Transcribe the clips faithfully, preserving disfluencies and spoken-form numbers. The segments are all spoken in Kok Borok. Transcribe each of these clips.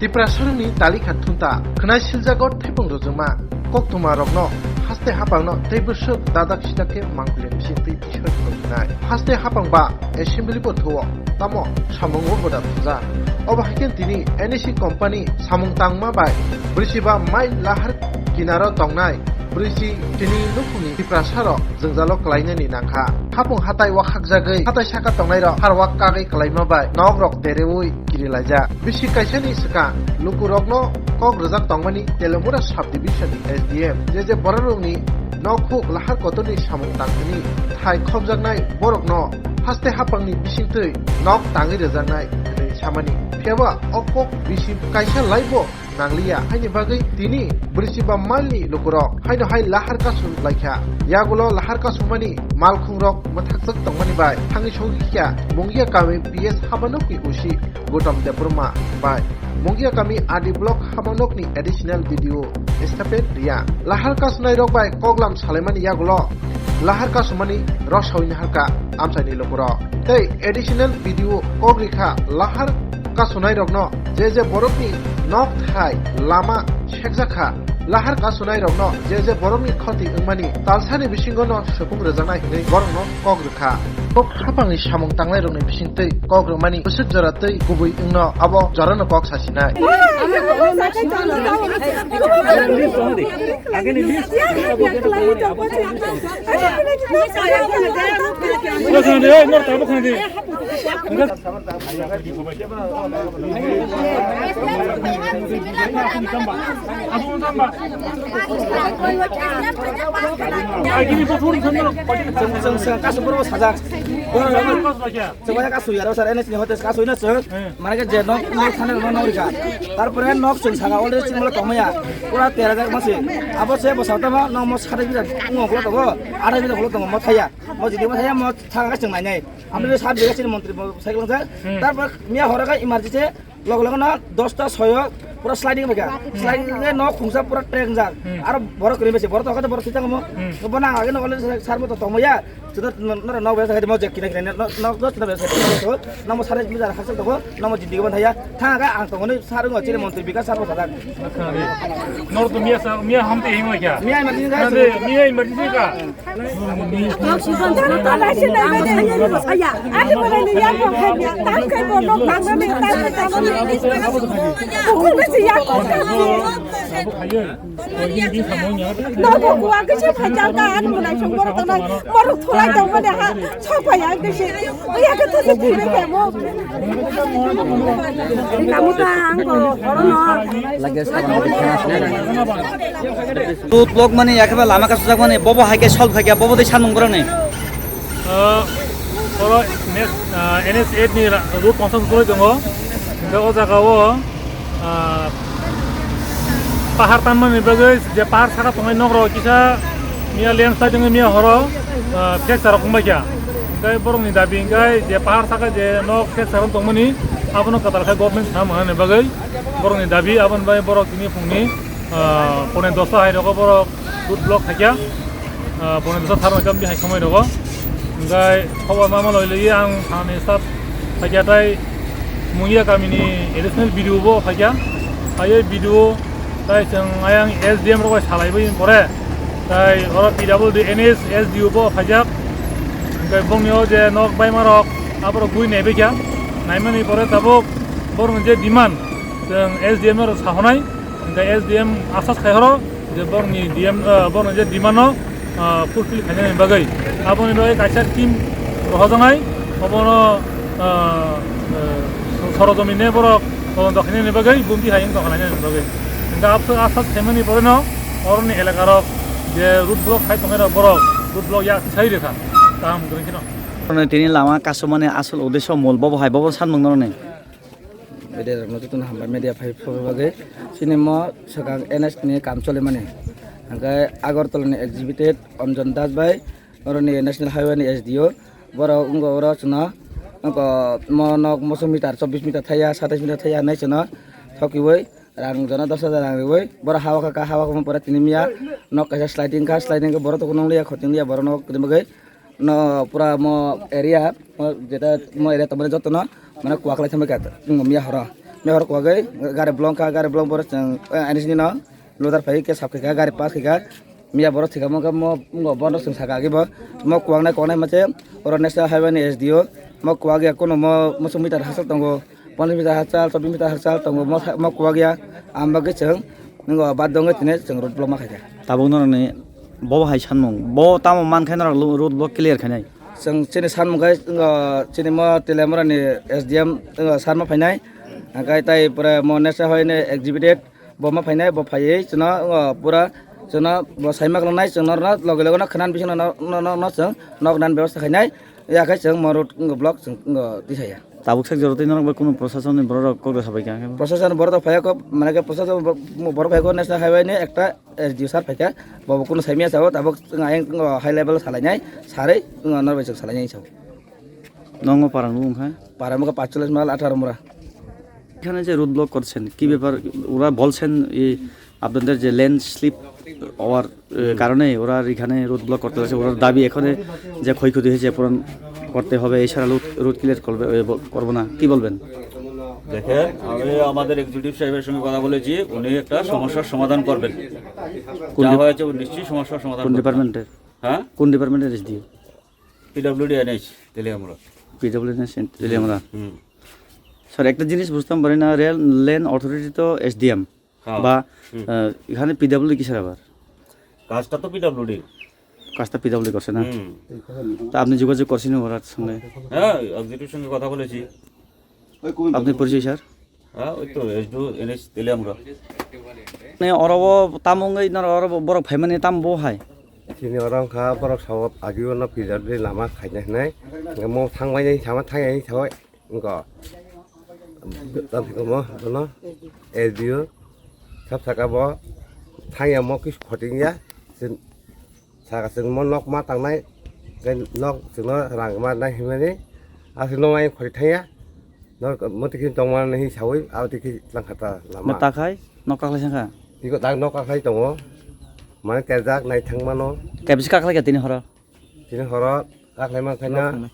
Tiprasarokni talikha thunta khwnai siljago thaiphung rwjwngma koktwmarokno haste hapangno tei bwswk dadak sidak khe mangpili bisingtwi Isor khulumnai. Haste hapang ba assembly bo thuo, tamo samungo boda thunjak. Obo hai khe tini N E C company samung tangma bai brwichiba mile lahar kinaro tongnai brwichi tini nukhungni Tiprasarok jwngjalo kwlainani nangkha. Hapung hatai wakhakjagwi hatai saka tongnairok har wak kagwi kwlaima bai nokrok dereui kirilaijak. Bisi kaisani swkang lukurokno kok rwjak tongmani Telemura subdivision ni S D M, je je bororokni nok huk lahar kotorni samung tangthani thai khopjaknai borokno haste hapangni bisingtwi nok tangwi rwjaknai hwnwi samani. Phiyaba o kok bisi kaisa laibo nangliya, haini bagwi tini brwichiba mile ni lukurok haino hai lahar kasung laikha. Yagulo lahar kasungmani malkhungrok mwthakjak tongmani bai thangwi sogwi kha Mungia kami P S habanokni O C Gautam Debbarma bai Mungia kami R D block habanokni additional B D O Stephen Reang. Lahar kasunairok bai koklam salaimani yagulo lahar kasumani rosawini harka amchaini lukurok. Tei additional B D O kok rikha lahar kasunairokno je je borokni nok thai lama sekjakha. Lahar kasunairokno je je borokni khoti wngmani talsani bisingono sukung rwjaknai hwnwi borokno kok rwkha. Kok hapangni samung tangnairokni bisingtwi kok rwmani bwswk jora twi kubui wngno abo jorano kok sasinai. Chwng, chwng, chwng, kasu borok sajak. Chwng wngya kasu yaro sir, N S ni hote kasu ino chwng. Mane ke je nok, nok thani nok, nok rikha. Tarpore nok chwng saka already chwng mole tongmaya. Pura tera jak masi. Abo se bo satama nok mo sade bija ngo kholo tongo. Ada bija kholo tongo mo thaya. Mo jidi mo thaya mo thanga chwng nainai. Amri sab bija chini montri bo cycle jak. Tarpor miya hora ka emergency. Logo logo no dosta soyo pura sliding bai kha. Sliding le nok khungsa pura trek jak. Aro borok kri besi borok to kha borok sitang mo. Bo nang age no already sar bo to tongmaya. Chuda nora nok besa khai mo jek kina kina nok dos na besa khai mo. Namo sare mi jar hasal to namo jindi ban thaya. Thang ga ang tongoni sar ngo chini montri bikas sar bo sadak. Nor to miya sa miya hamte himo kya? Miya emergency ka. Miya emergency ka. Road block mani, ekhe ba lama kasujak mani, bobo hai khe solve khai khe, bobo tei sanmung borok ni. Ah, oro nes-, ah, N S eight ni ra-, road construction kwrwi tongo. Hingke o jaga o, ah, pahar tanmani bagwi je pahar saka tongnai nok rok kisa miya landslide wngwi miya horo, ah, fracture rok wngbai kha. Hingke borok ni dabi hingke je pahar saka je nok fracture rok tongmani abono kwtal khe government sana manani bagwi borok ni dabi aboni bagwi borok tini phungni, ah, pone dosa hai rogo borok road block khaikha, ah, pone dosa thar maikha bihai khomai rogo. Hingke khobor ma ma loi loi ang thani staff khaikha tai Mungia kamini additional B D O bo khaikha. Phaiwi B D O tai chwng ayang S D M rok bai salai bai pore tai oro P W D N S S D O bo khaijak. Hingke bongni o je nok baima rok aborok bui nai baikha. Naimani pore tabuk borokni je demand chwng S D M no rok sahonai. Hingke S D M asas khai horo je borokni D M, ah, borokni je demand no, ah, fulfill khainani bagwi. Aboni bagwi kaisa team rohojaknai, obono, ah, ah, sorojomi ne borok todonto khainani bagwi, bumti hai wng tongkha nainani bagwi. Hingke abswk asas khaimani poreno oroni elaka rok je road block khai tongnai rok borok road block yak sai rwkha kaham kwrwng kheno. Tini lama kasumani asol uddesho mul bobo hai bobo sanmung noroni. Media rokno jotono hambai media phai phobagwi. Chini mo swkang N S ni kam cholimani. Hingke Agartala ni executive Anjan Das bai, oroni National Highway ni S D O. Borok wngkha oro chwngno, wngkha mo nok moso meter, chobbish meter thaya, satais meter thaya hinwi chwngno thokiwi rang jona dos hajar rang riwi. Borok hawa kha, hawa kha pore tini miya nok kaisa sliding kha, sliding khe borok tongwi nukliya, khoti nukliya borok nok kwrwi bagwi. No pura mo area, mo jeta mo area tongmani jotono mane kuaklai thangbai kha, miya horo. Mihor kwagwi gari blong kha, gari blong borok chwng, eh, N S ni no loader phai khe sap khaikha, gari pass khaikha. Miya borok thika mo khe mo, mo bono chwng saka agi bo. Mo kwaknai kwaknai mache oro National Highway ni S D O. Mo kwak ya kono mo muchung meter hachal tongo, ponchas meter hachal, chobbish meter hachal tongo, mo sa-, mo kwak ya. Ang bagwi chwng nwngo bad dongwi tini chwng road block ma khaikha. Tabuk norokni bo hai sanmung, bo tamo man khe norok lo-, road block clear khainai? Chwng chini sanmung khe, wng, chini mo Teliamura ni S D M, wng, sar ma phainai. Hwnkhe tai pore mo National Highway ni executive bo ma phainai, bo phaiwi chwngno, wng, pura chwngno bo sai ma kwlangnai, chwng norno loge loge no khwnani bisingno no, no, no, no chwng nok nani bebosta khainai. Ya khe chwng mo road, wng, block chwng, wng, tisaya. Tabuk sak jora tei norok bai kunu proshasonni borok rok kok da sabai kha khe? Proshasonni borok rok phaiya kok, mane khe proshasonni bo-, borok phaiya kok National Highway ni ekta S D O sir phaikha, bo bo kunu saimanya sao, tabuk wng ayang wng high level salainai, sarwi wng norbai chwng salainai sao. Nongo parang bo wngkha? Parang bo kha paanchchollish mal atharo mura. এখানে যে road block করছেন, কি ব্যাপার? ওরা বলছেন এই আপনাদের যে ল্যান্ড স্লিপ হওয়ার, এ, হুম। কারণে ওরা এখানে রোড ব্লক করতে হয়েছে, ওনার দাবি এখানে যে ক্ষয়ক্ষতি হয়েছে পূরণ করতে হবে, এছাড়া রোড, রোড ক্লিয়ার করবে, এ, ব-, করবো না, কি বলবেন? দেখেন, আমি আমাদের এক্সিকিউটিভ সাহেবের সঙ্গে কথা বলেছি, উনি একটা সমস্যার সমাধান করবেন। কোন যা ডিপ-, হয়েছে, উনি নিশ্চয়ই সমস্যার সমাধান কোন করবেন। ডিপার্টমেন্টের? হ্যাঁ? কোন ডিপার্টমেন্টের SDO? PWD NH, Teliamura. PWD NH, Teliamura. হুম। স্যার, একটা জিনিস বুঝতাম পারি না, রেল, লেন অথরিটি তো এসডিএম হ্যাঁ। বা, হুম। আহ, এখানে পিডব্লিউডি কিসের আবার? কাজটা তো পিডব্লিউডি। কাজটা পিডব্লিউডি করছে না? হুম। তা আপনি যোগাযোগ করছেন ওনার সঙ্গে? হ্যাঁ, এক্সিকিউটিভ সঙ্গে কথা বলেছি। আপনি পরিচয়, স্যার? হ্যাঁ, ওই তো এসডিও এনএইচ তেলিয়ামুড়া। মানে, oro o tamo wngwi noro oro borok phaimani tamo bo hai? Chini oro wngkha borok sao agio no pijar de lama khaina hinai. Mo thangbai nai sama thangya hinwi sao wngkha. Tamo mo bono S D O sab saka bo thangya mo kis khotingya. Saka chwng mo nok ma tangnai, tei nok chwngno rang ma nai hinmani, aswk nok ayang khori thangya, nok motiki tongmani hinwi sawi, abotiki langkha ta lama. Mo takhai, nok kaklai sangkha? Iko tak nok kaklai tongo, mane terjak nai thang mano. Kaibisi kaklai kha tini horo? Tini horo kaklai man khaina, nok khungni.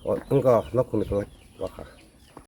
O, wngkha nok khungni kaklai, wakha.